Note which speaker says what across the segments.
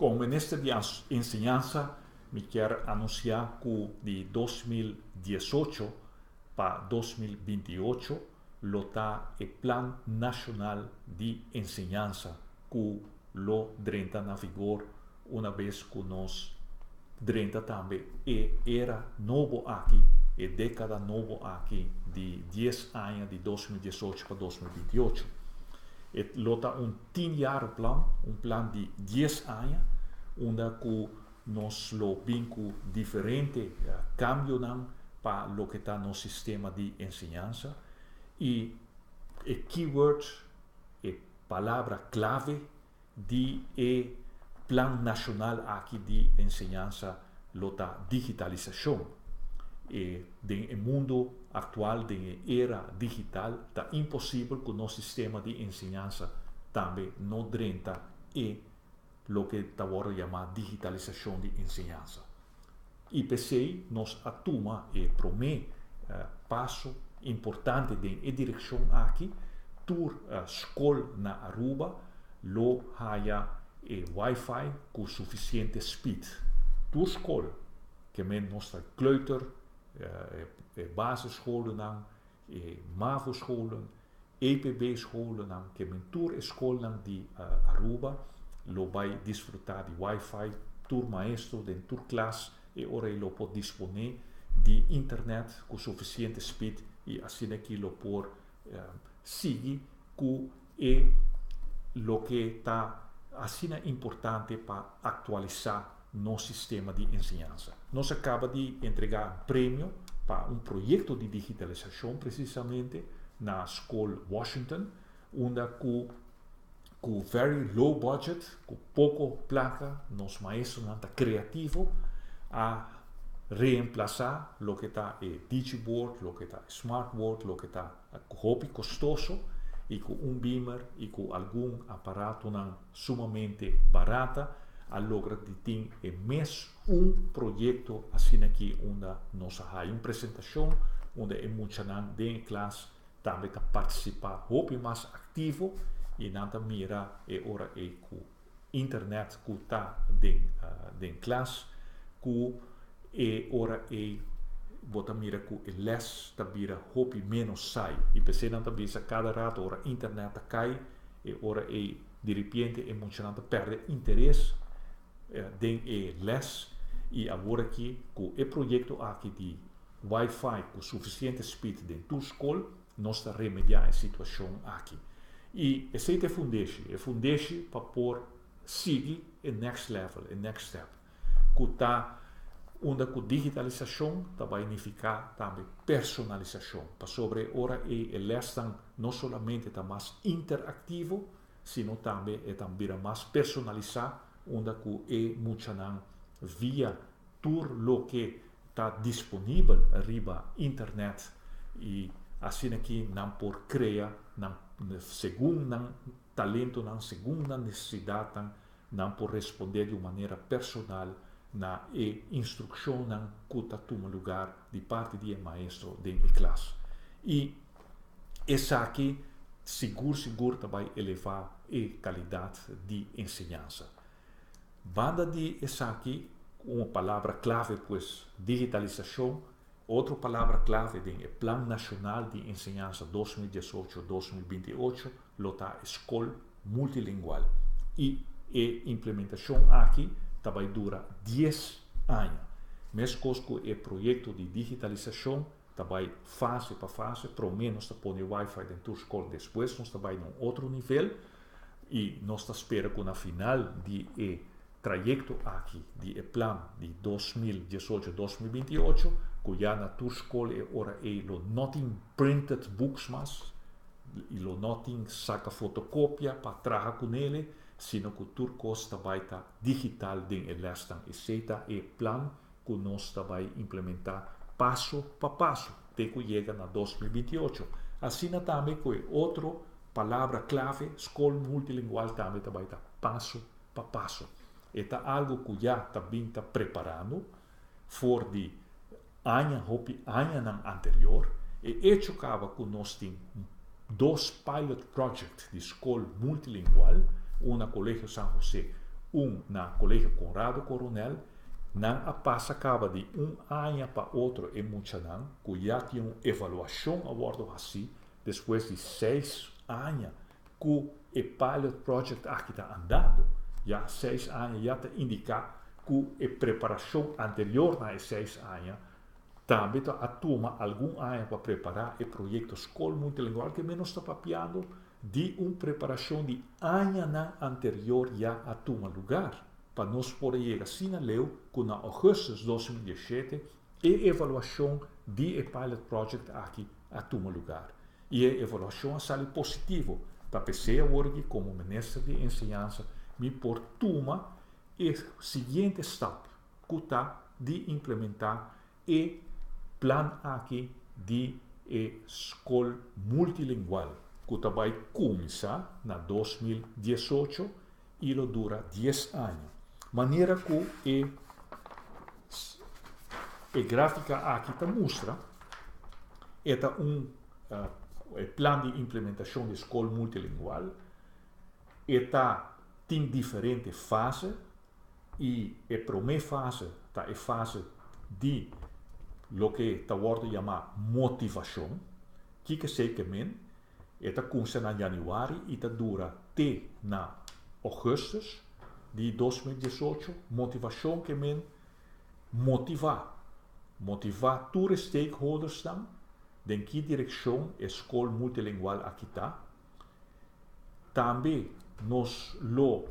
Speaker 1: Komo minister di Enseñansa mi kier anunsiá ku di 2018 pa 2028 lo ta e Plan Nashonal di Enseñansa ku lo drenta na vigor una bes ku nos drenta tambe e era nobo aki, e dékada nobo aki di 10 aña di 2018 pa 2028. E lo ta un 10-jarenplan, un plan di 10 aña, unda ku nos lo bin ku diferente kambionan pa loke ta nos sistema di enseñansa i e keyword, e palabra klave di e Plan Nashonal aki di Enseñansa lo ta digitalisashon. E den e mundu aktual, den e era digital, ta imposibel ku nos sistema di enseñansa tambe no drenta e loke ta wòrdu yamá digitalisashon di enseñansa. I p'esei nos a tuma e promé paso importante den e direkshon aki, tur skol na Aruba lo haya e wifi ku sufisiente speed. Tur skol, ke men nos ta kleuter, e basisschoolnan, e mavo-scholen, EPB-scholennan, ke men tur e skolnan di Aruba lo bai disfrutá di wifi, tur maestro den tur klas e ora ei lo por disponé di internet ku sufisiente speed i asina ki lo por sigui ku e loke ta asina importante pa aktualisá nos sistema di enseñansa. Nos a kaba di entregá premio pa un proyekto di digitalisashon presisamente na Skol Washington, unda ku ku very low budget, ku poko plaka, nos maestronan ta kreativo a reemplasá loke ta e digiboard, loke ta e smartboard, loke ta hopi kostoso i ku un beamer i ku algun aparatonan sumamente barata a logra di tin e mes un proyekto asina aki unda nos a haya un presentashon unda e muchanan den e klas tambe ta partisipá hopi mas aktivo i nan ta mira e ora ei ku internet ku ta den den klas ku e ora ei bo ta mira ku e les ta bira hopi ménos saai i p'esei nan ta bisa kada rato ora internet ta kai e ora ei di ripiente e muchanan ta pèrdè interes den e les i awor aki ku e proyekto aki di wifi ku sufisiente speed den tur skol nos ta remediá e situashon aki. I esei ta e fundeshi, e fundeshi pa por sigui e next level, e next step, ku ta unda ku digitalisashon ta bai nifiká tambe personalisashon, pasobra e ora ei e lèsnan no solamente ta mas interaktivo, sino tambe e ta bira mas personalisá unda ku e muchanan via tur loke ta disponibel riba internet i asina ki nan por krea nan segun nan talentonan, segun nan nesesidatnan, nan por respondé di un manera personal na e instrukshonnan ku ta tuma lugar di parti di e maestro den e klas. I esaki sigur sigur ta bai elevá e kalidat di enseñansa. Banda di esaki, un palabra klave pues digitalisashon, otro palabra klave den e Plan Nashonal di Enseñansa 2018, 2028 lo ta e skol multilingual i e implementashon aki ta bai dura 10 aña. Meskos ku e proyekto di digitalisashon ta bai fase pa fase, promé nos ta pone wifi den tur skol, despues nos ta bai na un otro nivel i nos ta spera ku na final di e trayekto aki di e plan di 2018, 2028 ku ya na tur skol e ora ei lo no tin printed books mas i lo no tin saka fotokopia pa traha kunele, sino ku tur kos ta bai ta digital den e lèsnan. Esei ta e plan ku nos ta bai implementá paso pa paso te ku yega na 2028. Asina tambe ku e otro palabra klave, skol multilingual, tambe ta bai ta paso pa paso. E ta algu ku ya ta bin ta preparando for di aña, hopi añanan anterior. E echo kaba ku nos tin dos pilot project di skol multilingual, un na Kolegio San Jose, Un na Colegio Conrado Coronel, nan a pasa caba di un aña pa otro e muchanan, cu ya tin un evaluacion a wordo haci despues di 6 aña cu e pilot project aki ta andando. Ya 6 aña ya ta indica cu e preparacion anterior na e 6 aña tambe a tuma algun aña pa prepara e proyecto Scol Multilingual, cu nos ta papiando di un preparacion di aña anterior ya a tuma lugar pa nos por yega asina leu cu na augustus di 2017 e evaluacion di e pilot project aki a tuma lugar. Y e evaluacion a sali positivo. Ta p'esey awor como minister di Enseñansa mi por tuma e siguiente stap, cu ta di implementa e plan aki di e scol multilingual, cu ta bay cuminsa na 2018 y lo dura 10 aña. Manera cu e grafica aki ta mustra, e ta un plan di implementacion di scol multilingual, e ta tin diferente fase y e prome fase ta e fase di loke ta wordo yama motivacion, cu esey kiermen, e ta cuminsa na januari y ta dura te na augustus di 2018. Motivacion kiermen motiva, motiva tur stakeholders dan, den ki direccion e scol multilingual aki ta. Tambe nos lo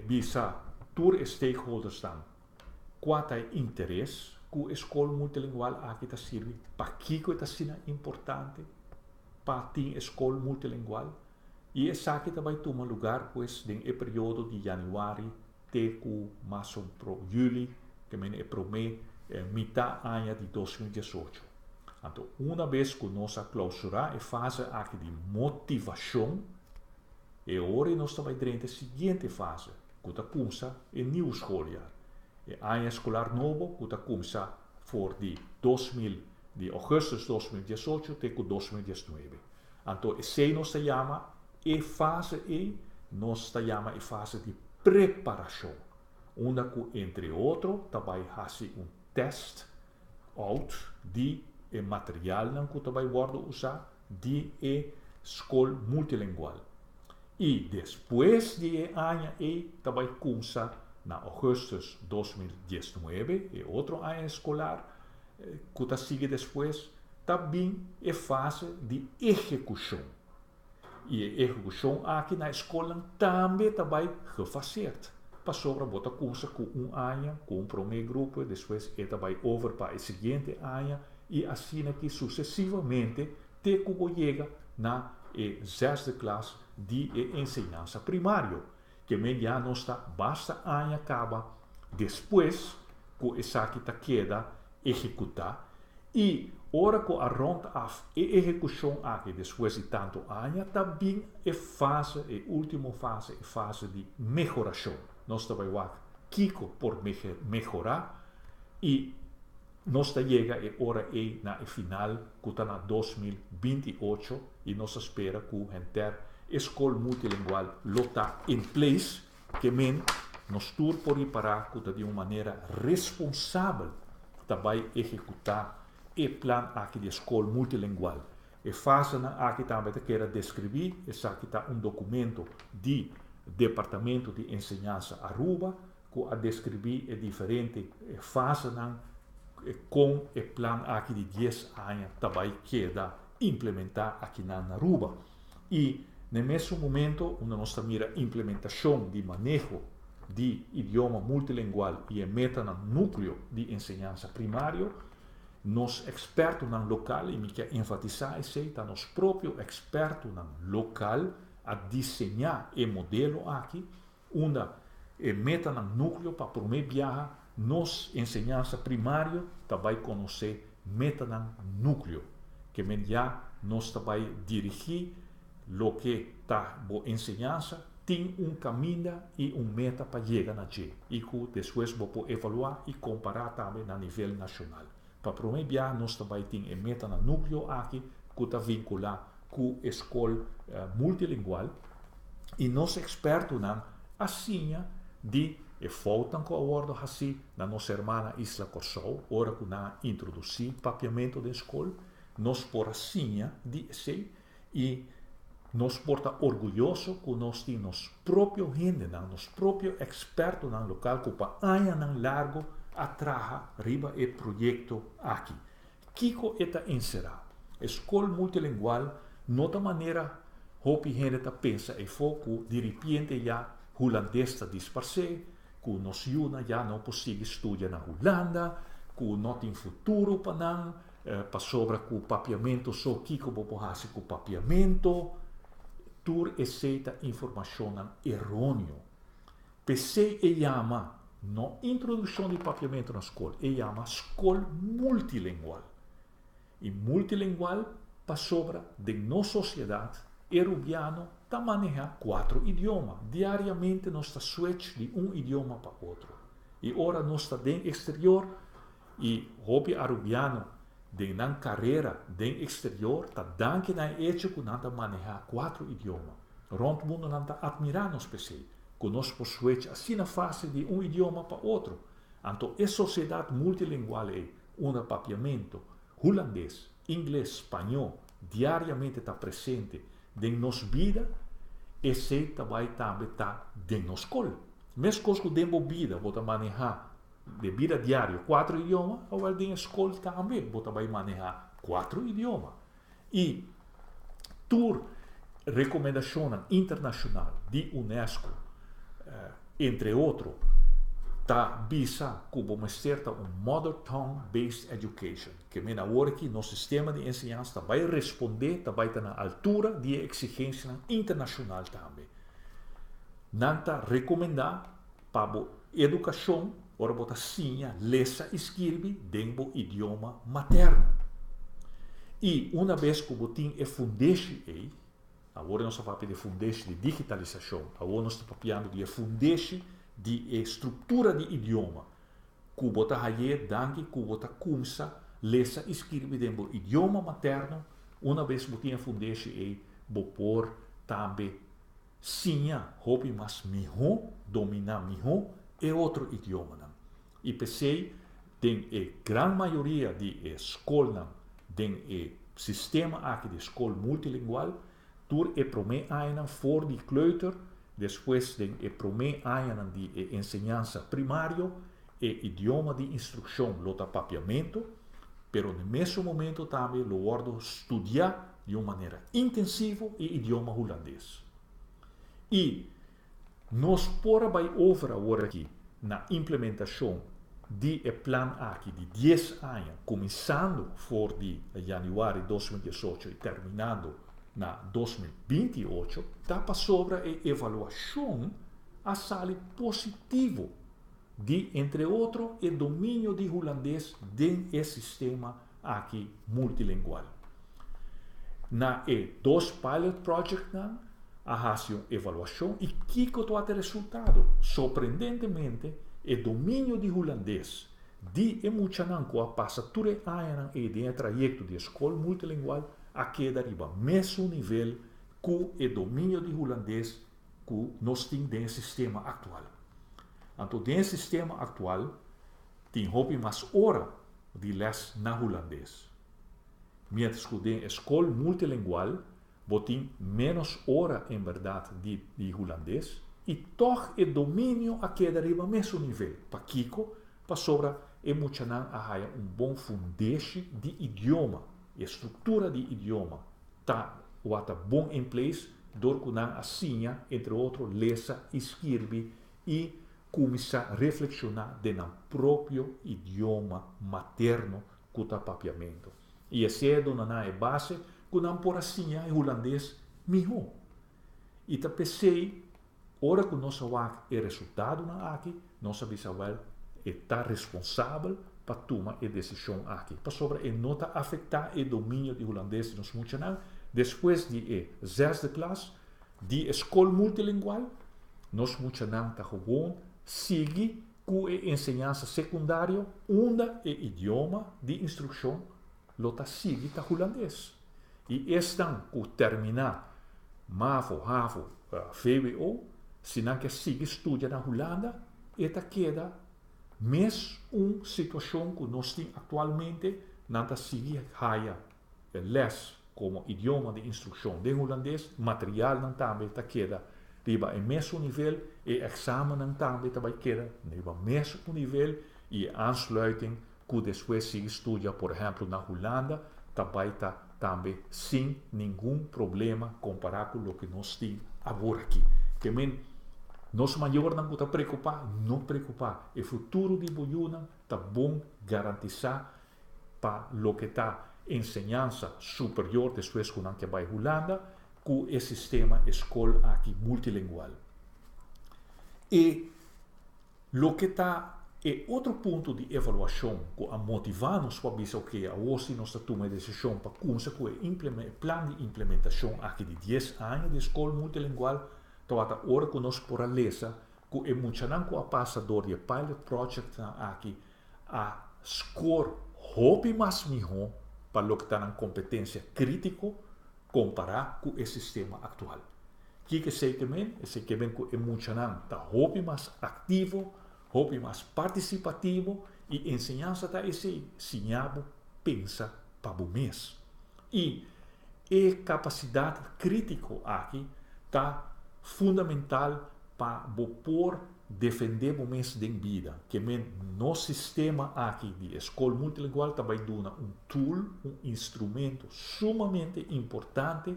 Speaker 1: bisa tur stakeholders dan cua ta interes cu e scol multilingual aki ta sirbi, pakico ta asina importante pa tin scol multilingual, y esaki ta bay tuma lugar pues den e periodo di januari te cu mas o juli, kiermen e prome mitar aña di 2018. Anto, un bes cu nos a clausura e fase aki di motivacion, e ora nos ta bay den e siguiente fase, cu ta cuminsa e nieuw schooljaar. E aña escolar nobo, cu ta cuminsa for di 2000, di augustus 2018 te 2019. Anto, esey nos ta yama e fase E, nos ta yama e fase di preparacion, unda cu, entre otro, ta bay haci un test out di e material cu ta bay wordo usa di e scol multilingual. Y despues di e aña ey ta bay cuminsa na augustus 2019, e otro aña escolar cu ta sigui despues, tambe e fase di ehecucion. Y e ehecucion aki na scol tambe ta bay gefaseerd. Pasobra bo ta cuminsa cu un aña, cu un prome grupo, despues e ta bay over pa e siguiente aña y asina aki sucesivamente te cu yega na e zesde klas di enseñansa primario, kiermen ya nos ta basta aña caba despues cu esaki ta keda ehecuta. Y ora cu a rond af e ehecucion aki despues di tanto aña, tambe e fase, e ultimo fase, e fase di mehoracion. Nos ta bay wak kico por mehora y nos ta yega e ora ey na e final cu ta na 2028 y nos ta spera cu henter scol multilingual lo ta in place, kiermen nos tur por ripara cu di un manera responsabel ta bay ehecuta e plan aki di scol multilingual. E fase aki tambe ta keda describi, esaki ta un documento di Departamento di Enseñansa Aruba, cu a describi e diferente fase cu e plan aki di 10 aña ta bay keda implementa aki na Aruba. Y na e mesun momento, unda nos mira implementacion di maneho di idioma multilingual y e meta na nucleo di enseñansa primario, nos expertonan local, y mi kier enfatisa esey, ta nos propio expertonan local a diseña e modelo aki, unda e meta na nucleo pa prome biaha nos enseñansa primario ta bay conoce meta na nucleo, kiermen ya nos ta bay dirigi loke ta bo enseñansa, tin un caminda y un meta pa yega na dje y cu despues bo por evalua y compara tambe na nivel nacional. Pa prome biaha nos ta bay tin e meta na nucleo aki cu ta vincula cu scol multilingual y nos expertonan. a siña di e foutnan ku a wòrdu hasí na nos hermana isla Kòrsou ora ku nan a introdusí papiamentu den skol. Nos por a siña di esei i nos por ta orguyoso ku nos tin nos propio hendenan, nos propio ekspertonan lokal ku pa añanan largu a traha riba e proyekto aki. Kiko e ta enserá? E skol multilingual no ta manera hopi hende ta pensa efo ku diripiente ya hulandes ta disparsé, ku nos yunan ya no por sigui studia na Hulanda, ku no tin futuro pa nan, pasobra ku papiamentu so kiko bo por hasi ku papiamentu. Tur esei ta informashonnan eróneo. P'esei e yama no introdukshon di papiamentu na skol, e yama skol multilingual. I multilingual pasobra den nos sosiedat e rubiano ta manehá kuatro idioma. Diariamente nos ta switch di un idioma pa otro. I ora nos ta den eksterior i hopi arubiano den nan karera den eksterior ta danki na e echo ku nan ta manehá kuatro idioma. Rònt mundu nan ta atmirá nos p'esei, ku nos por switch asina fásil di un idioma pa otro. Anto e sosiedat multilingual ei, unda papiamentu, hulandes, ingles, spañó diariamente ta presente den nos bida, esei ta bai tambe ta den nos skol. Meskos ku den bo bida bo ta manehá den bida diario kuatro idioma, awèl den e skol tambe bo ta bai manehá kuatro idioma. I tur rekomendashonnan internashonal di UNESCO, entre otro, ta bisa ku bo mester ta un mother tongue based education. Ke men awor aki nos sistema di enseñansa ta bai respondé, ta bai ta na altura di e eksigensianan internashonal tambe. Nan ta rekomendá pa bo edukashon ora bo ta siña lesa i skirbi den bo idioma materno. I una bes ku bo tin e fundeshi ei, awor nos ta papia di e fundeshi di digitalisashon, awor nos ta papiando di e fundeshi di e struktura di idioma ku bo ta haye danki ku bo ta kumsa lesa i skirbi den bo idioma materno, una bes bo tin e fundeshi ei bo por tambe siña hopi mas mihó, dominá mihó e otro idiomanan. I p'esei den e gran mayoria di e skolnan den e sistema aki di skol multilingual, tur e promé añanan for di kleuter, despues den e promé añanan di e enseñansa primario, e idioma di instrukshon lo ta papiamentu, pero n'e mesun momento tambe lo wòrdu studiá di un manera intensivo e idioma hulandes. I nos por a bai over awor aki na implementashon di e plan aki di dies aña, kuminsando for di yanüari 2018 i terminando na 2028, ta pasobra e evaluashon a sali positivo di entre otro e dominio di hulandes den e sistema aki multilingual. Na e dos pilot projectnan a hasi un evaluashon i kiko tabata e resultado? Sorprendentemente e dominio di hulandes di e muchanan ku a pasa tur e añanan ei den e trayekto di e skol multilingual a keda riba mesun nivel ku e dominio di hulandes ku nos tin den e sistema aktual. Anto den e sistema aktual tin hopi mas ora di lès na hulandes. Miéntras ku den e skol multilingual bo tin ménos ora en bèrdat di di hulandes i tòg e dominio a keda riba mesun nivel. Pakiko? Pasobra e muchanan a haya un bon fundeshi di idioma, e struktura di idioma ta wata bon in place dor ku nan a siña entre otro lesa i skirbi i kuminsá reflekshoná den nan propio idioma materno ku ta papiamentu. I esei a duna nan e base ku nan por a siña e hulandes mihó. I ta p'esei ora ku nos a wak e resultadonan aki, nos a bisa wèl e ta responsabel pa tuma e desishon aki, pasobra e no ta afektá e dominio di hulandes di nos muchanan despues di e zesde klas di e skol multilingual. Nos muchanan ta gewoon sigui ku e enseñansa sekundario unda e idioma di instrukshon lo ta sigui ta hulandes. I esnan ku terminá mavo, havo, vwo, Si nan ke sigui studia na Hulanda, e ta keda mesun situashon ku nos tin aktualmente, nan ta sigui haya les komo idioma di instrukshon den hulandes, materialnan tambe ta keda riba e mesun nivel, e eksamennan tambe ta bai keda riba mesun nivel i e aansluiting ku despues sigui studia por ehèmpel na Hulanda ta bai ta tambe sin ningun problema kompará ku loke nos tin awor aki. Ke men nos mayornan ku ta preokupá, no preokupá, e futuro di bo yunan ta bon garantisá pa loke ta enseñansa superior despues ku nan ke bai Hulanda ku e sistema e skol aki multilingual. E loke ta e otro punto di evaluashon ku a motivá nos pa bisa oke awor si nos ta tuma e desishon pa kumsa ku e plan di implementashon aki di dies aña di e skol multilingual tabata ora ku nos por a lesa ku e muchanan ku a pasa dor di e pilot projectnan aki a score hopi mas mihó pa loke ta nan kompetensia krítiko kompará ku e sistema aktual. Kiko esei ke men? Esei ke men ku e muchanan ta hopi mas aktivo, hopi mas partisipativo i enseñansa ta esei, siña bo pensa pa bo mes. I e kapasidat krítiko aki ta fundamental pa bo por defendé bo mes den bida. Ke men nos sistema aki di e skol multilingual ta bai duna un tool, un instrumento sumamente importante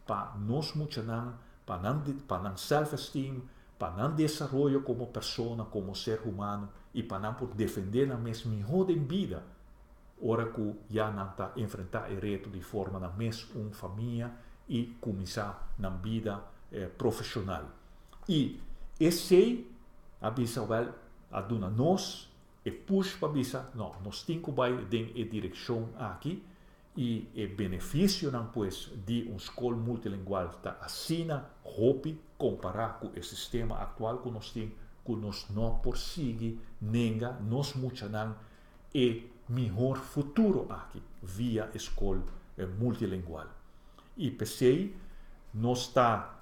Speaker 1: pa nos muchanan, pa nan pa nan self-esteem, pa nan desaroyo komo persona, komo ser humano i pa nan por defendé nan mes mihó den bida ora ku ya nan ta enfrentá e reto di forma nan mes un famia i kuminsá nan bida profeshonal. I esei a bisa wèl a duna nos e push pa bisa, no, nos tin ku bai den e direkshon aki i e benefisionan pues di un skol multilingual ta asina hopi kompará ku e sistema aktual ku nos tin ku nos no por sigui nenga nos muchanan e mihor futuro aki via e skol multilingual. I p'esei nos ta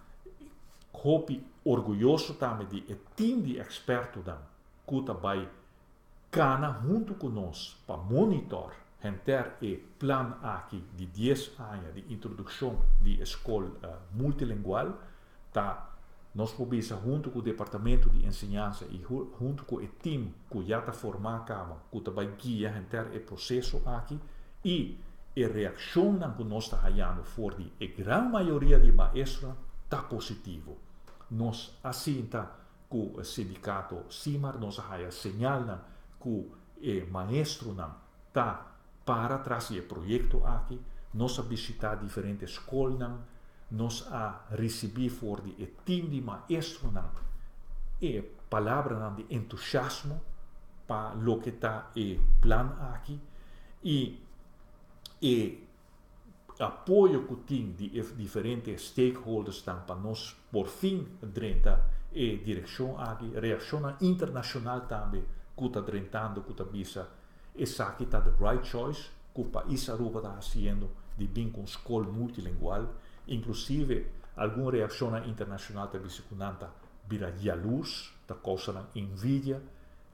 Speaker 1: hopi orguyoso tambe di e tim di ekspertonan ku ta bai kana huntu ku nos pa monitor henter e plan aki di dies aña di introdukshon di e skol multilingual. Ta nos por bisa huntu ku Departamento di Enseñansa i huntu ku e tim ku ya ta formá kaba ku ta bai guia henter e proseso aki i e reakshonnan ku nos ta hayando for di e gran mayoria di maestronan ta positivo. Nos a sinta ku sindikato Simar, nos a haya señalnan ku e maestronan ta para tras di e proyekto aki, nos a bishitá diferente skolnan, nos a risibí for di e tim di maestronan e palabranan di entusiasmo pa loke ta e plan aki i e apoyo ku tin di e diferente stakeholdersnan pa nos por fin drenta e direkshon aki, reakshonnan internashonal tambe ku ta drentando ku ta bisa esaki ta the right choice ku pais Aruba ta hasiendo di bin ku un skol multilingual, inklusive algun reakshonnan internashonal ta bisa ku nan ta bira yalurs, ta kousa nan envidia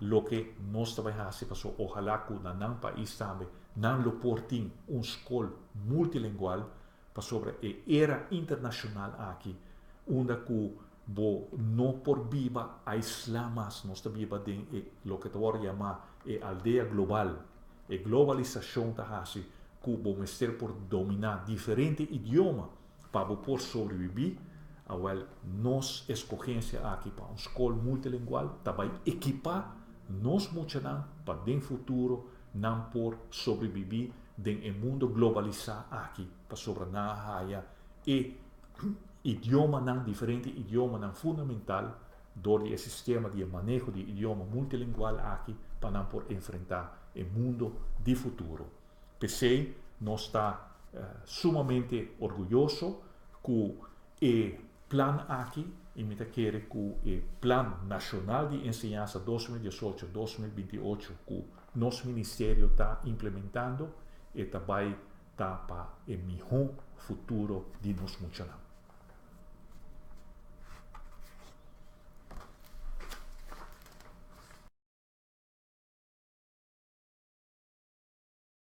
Speaker 1: loke nos ta bai hasi pasobra ohalá ku na nan pais tambe nan lo por tin un skol multilingual pasobra e era internashonal aki unda ku bo no por biba aislá mas, nos ta biba den e loke ta wòrdu yamá e aldea global. E globalisashon ta hasi ku bo mester por dominá diferente idioma pa bo por sobrebibí. Awèl, nos eskogensia aki pa un skol multilingual ta bai ekipá nos muchanan pa den futuro nan por sobrebibí den e mundo globalisá aki pasobra nan a haya e idiomanan, diferente idiomanan fundamental dor di e sistema di e maneho di idioma multilingual aki pa nan por enfrentá e mundo di futuro. P'esei nos ta sumamente orguyoso ku e plan aki i mi ta kere ku e Plan Nashonal di Enseñansa 2018, 2028 ku nos ministerio ta implementando e ta bai ta pa e mihó futuro di nos muchanan.